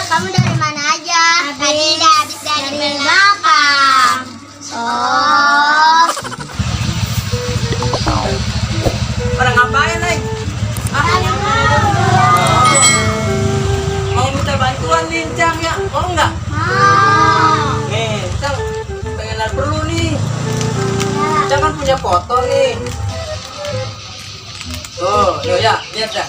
Kamu dari mana aja? Habis dari belakang. Oh. Pada ngapain, Neng? Mau minta bantuan nih, Cang ya? Mau nggak? Mau. Nih, Cang pengen lihat perlu nih. Cang kan punya foto nih. Tuh, yuk ya, lihat ya.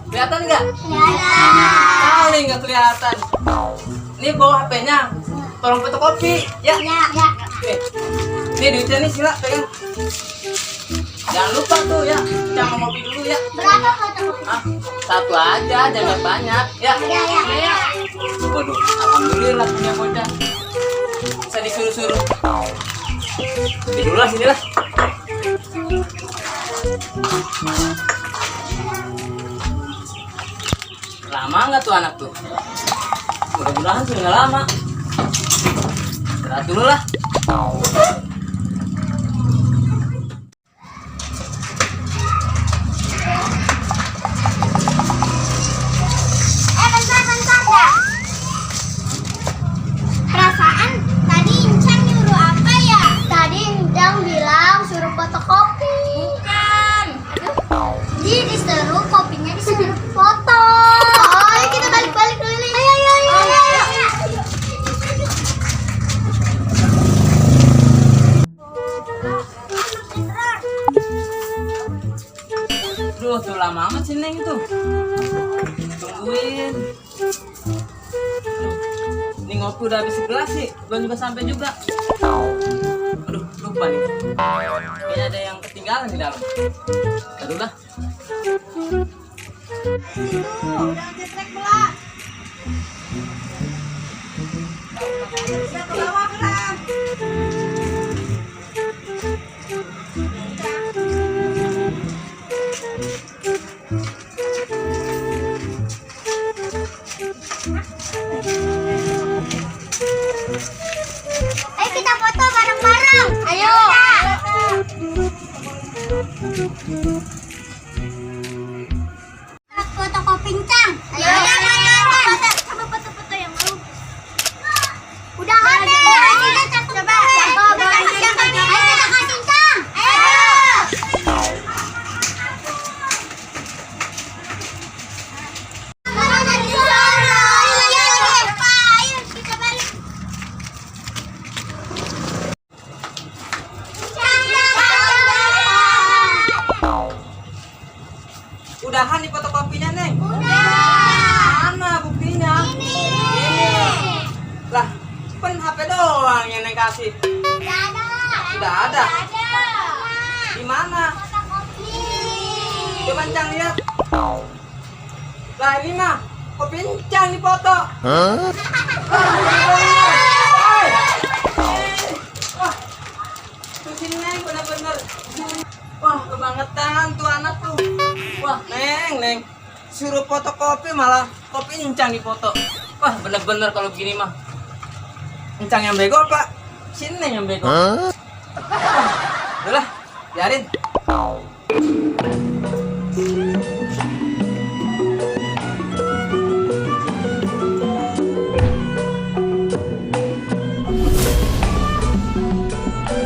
Kelihatan nggak? Kali nggak kelihatan. Ini bawa HP-nya. Tolong fotokopi, ya. Nih duitnya nih, sila pegang. Jangan lupa tuh ya, jangan ngopi dulu ya. Berapa fotokopi? Satu aja, jangan banyak ya. Waduh, alhamdulillah punya bocah. Bisa disuruh-suruh. Dulu lah, sini lah. Lama nggak tuh anak tuh? Mudah-mudahan sih nggak lama. Istirahat dulu lah. Bentar dah. Perasaan tadi Incang nyuruh apa ya? Tadi Incang bilang suruh fotokopi. Bukan. Aduh. Disuruh kopinya disuruh foto. Oh, ya kita balik-balik keliling. Ayo. Duh, tuh lama amat sih Neng tuh. Tungguin. Ini ngopi udah habis segelas sih, belum juga sampai juga. Aduh, lupa nih. Kayaknya ada yang ketinggalan di dalam. Aduh lah. Udah cetrek pula. Ayo kita foto bareng-bareng. Ayo. Fotokopi Incang. Ayo. Coba foto-foto yang mau. Udah ada. Coba. Ayo kita kasih Incang. Ayo. Udahan nih fotokopinya, Neng. Udah. Mana buktinya? Ini. Lah, kan HP doang yang Neng kasih. Udah ada. Udah ada. Ada. Di mana? Fotokopi. Coba Cang lihat. Lah ini mah kopi Cang di foto. Wah, tuh sini Neng bener-bener. Wah, kebangetan tuh anak tuh. Wah, Neng, suruh fotokopi malah kopi Incang di foto. Wah, bener-bener kalau begini mah. Incang yang bego apa? Si Neng yang bego. Udah lah, biarin.